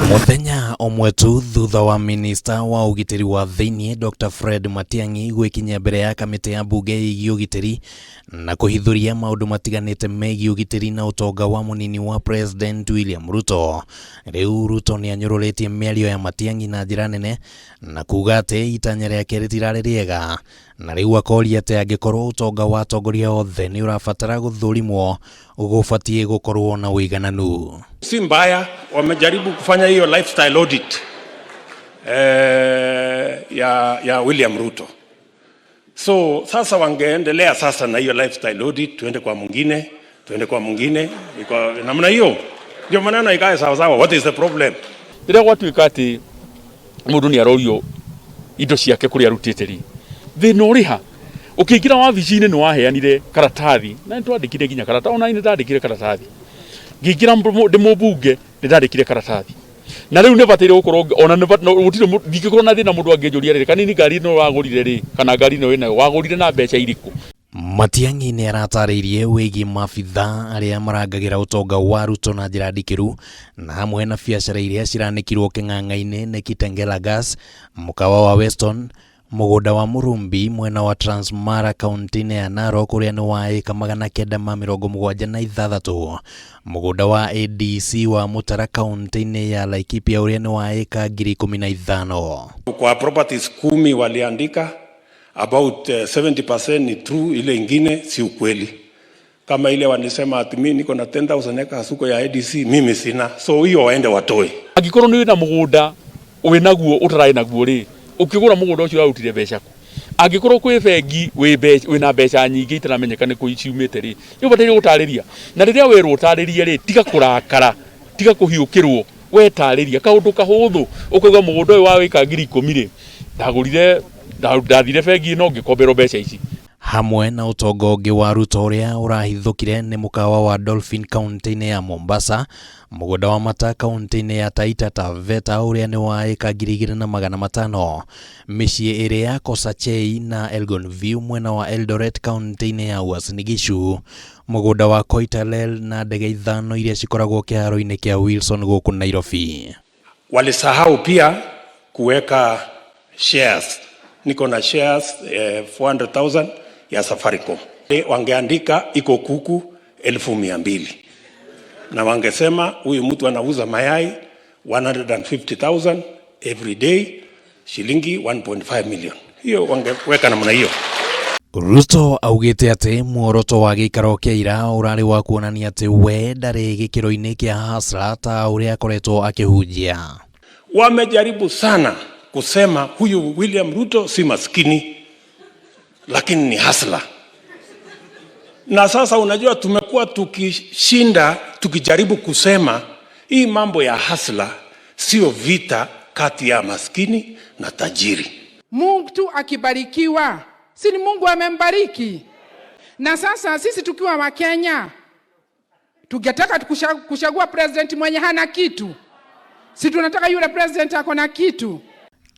Mũthenya ũmwe tu thutha wa minista wa ũgitĩri wa thĩinĩ Dr. Fred Matiang'i gwĩkinyia mbere ya kamĩtĩ ya mbunge ĩgiĩ ũgitĩri na kũhithũria maũndũ matiganĩte megiĩ ũgitĩri na ũtonga wa mũnini wa President William Ruto. Rĩu Ruto nĩ anyũrũrĩtie mĩario ya Matiang'i na njĩra nene na kuga atĩ itanya rĩake rĩtirarĩ rĩega na rĩu akoria atĩ angĩkorwo ũtonga wa atongoria othe nĩ ũrabatara gũthũrimwo gũbatiĩ gũkorwo na ũigananu. Si mbaya, wamejaribu kufanya hiyo lifestyle audit ya William Ruto. So sasa wangeendelea sasa na hiyo lifestyle audit, tuende kwa mwingine, tuende kwa mwingine, kwa namna hiyo ndio maneno ikae sawa sawa. What is the problem? Rĩrĩa gwatuĩka atĩ mũndũ nĩ arorio indo ciake kũrĩa arutĩte rĩ, thĩna ũrĩ ha? Ũkĩingĩra wabici-inĩ nĩ waheanire karatathi na nĩ twandĩkire nginya karatathi, ona nĩ ndandĩkire karatathi ngĩingĩra ndĩ mũmbunge, nĩ ndandĩkire karatathi na rĩu nĩ bataire gũkorwo ona gũtirĩ ndingĩkorwo na thĩna mũndũ angĩnjũria rĩrĩ, kanini, ngari ĩno wagũrire rĩ, kana ngari ĩno wĩnayo wagũrire na mbeca irĩkũ? Matiang'i nĩ aratarĩirie wĩgiĩ maabitha arĩa marangagĩra ũtonga wa Ruto na njĩra ndikĩru na hamwe na biacara iria ciranĩkirwo kĩng'ang'a-inĩ nĩ Kitengela Gas, mũkawa wa Weston, mũgũnda wa Murumbi mwena wa Transmara kaunti-inĩ ya Narok ũrĩa nĩ wa ĩka 976, mũgũnda wa ADC wa Mũtara kaunti-inĩ ya Laikipia ũrĩa nĩ wa ĩka 15,000. Kwa properties 10 waliandika about 70% ni true, ile ingine si ukweli. Kama ile walisema ati mimi niko na 10,000 acres huko ya ADC, mimi sina, so hiyo waende watoe. Angĩkorwo nĩ wĩna mũgũnda wĩnaguo ũtararĩ naguo rĩ, ũkĩgũra mũgũnda ũcio ũrarutire mbeca kũ? Angĩkorwo kwĩ bengi wĩna mbeca nyingĩ itaramenyeka nĩ kũ ciumĩte rĩ, nĩ ũbataire gũtarĩria, na rĩrĩa werwo ũtarĩrie rĩ, tiga kũrakara, tiga kũhiũkĩrwo, wetarĩria kaũndũ kahũthũ, ũkauga mũgũnda ũyũ wa ĩka 10,000 rĩ, ndagũrire, ndathire bengi ĩno ngĩkomberwo mbeca ici. Hamwe na ũtonga ũngĩ wa Ruto ũrĩa ũrahithũkire nĩ mũkawa wa Dolphin kaunti-inĩ ya Mombasa, mũgũnda wa Mata kaunti-inĩ ya Taita Taveta ũrĩa nĩ wa ĩka 2,500, mĩciĩ ĩrĩ ya Kosachei na Elgon View mwena wa Eldoret kaunti-inĩ ya Uasin Gishu, mũgũnda wa Koitalel na ndege ithano iria cikoragwo kĩharo-inĩ kĩa Wilson gũkũ Nairobi. Walisahau pia kuweka shares. Niko na shares 400,000 ya Safaricom. Wangeandika iko kuku 200,000 na wangesema huyu mtu anauza mayai 150,000 every day, shilingi 1.5 million. Hiyo wangeweka namna hiyo. Ruto augĩte atĩ muoroto wa gĩikaro kĩa ira ũrarĩ wa kuonania atĩ we ndarĩ gĩkĩro-inĩ kĩa hustler ta ũrĩa akoretwo akĩhunjia. Wamejaribu sana kusema huyu William Ruto si maskini, lakini ni hustler. Na sasa unajua tumekuwa tukishinda tukijaribu kusema hii mambo ya hustler sio vita kati ya maskini na tajiri. Mtu akibarikiwa, si ni Mungu amembariki? Na sasa sisi tukiwa Wakenya tungetaka kuchagua president mwenye hana kitu? Si tunataka yule president ako na kitu?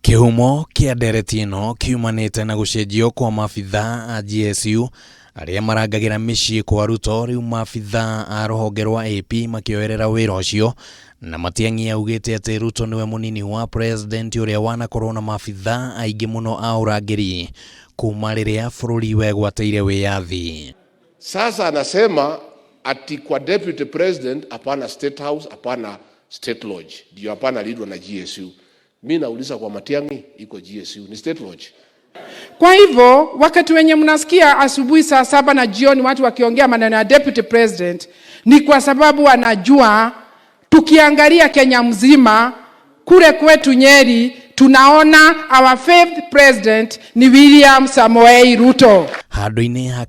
Kĩhumo kĩa ndereti ĩno kiumanĩte na gũcenjio kwa maabitha a GSU arĩa marangagĩra mĩciĩ kwa Ruto, rĩu maabitha a rũhonge rwa AP makĩoerera wĩra ũcio, na Matiang'i augĩte atĩ Ruto nĩwe mũnini wa president ũrĩa wanakorwo na maabitha aingĩ mũno a ũrangĩri kuma rĩrĩa bũrũri wegwatĩire wĩyathi. Sasa anasema ati kwa deputy president hapana State House, hapana State Lodge, ndio hapana lindwa na GSU. Mi nauliza, kwa Matiang'i iko GSU, ni State Lodge? Kwa hivyo wakati wenye mnasikia asubuhi saa 7 na jioni watu wakiongea maneno ya deputy president, ni kwa sababu wanajua tukiangalia Kenya mzima, kule kwetu Nyeri tunaona our fifth president ni William Samoei Ruto. Handũ-inĩ ha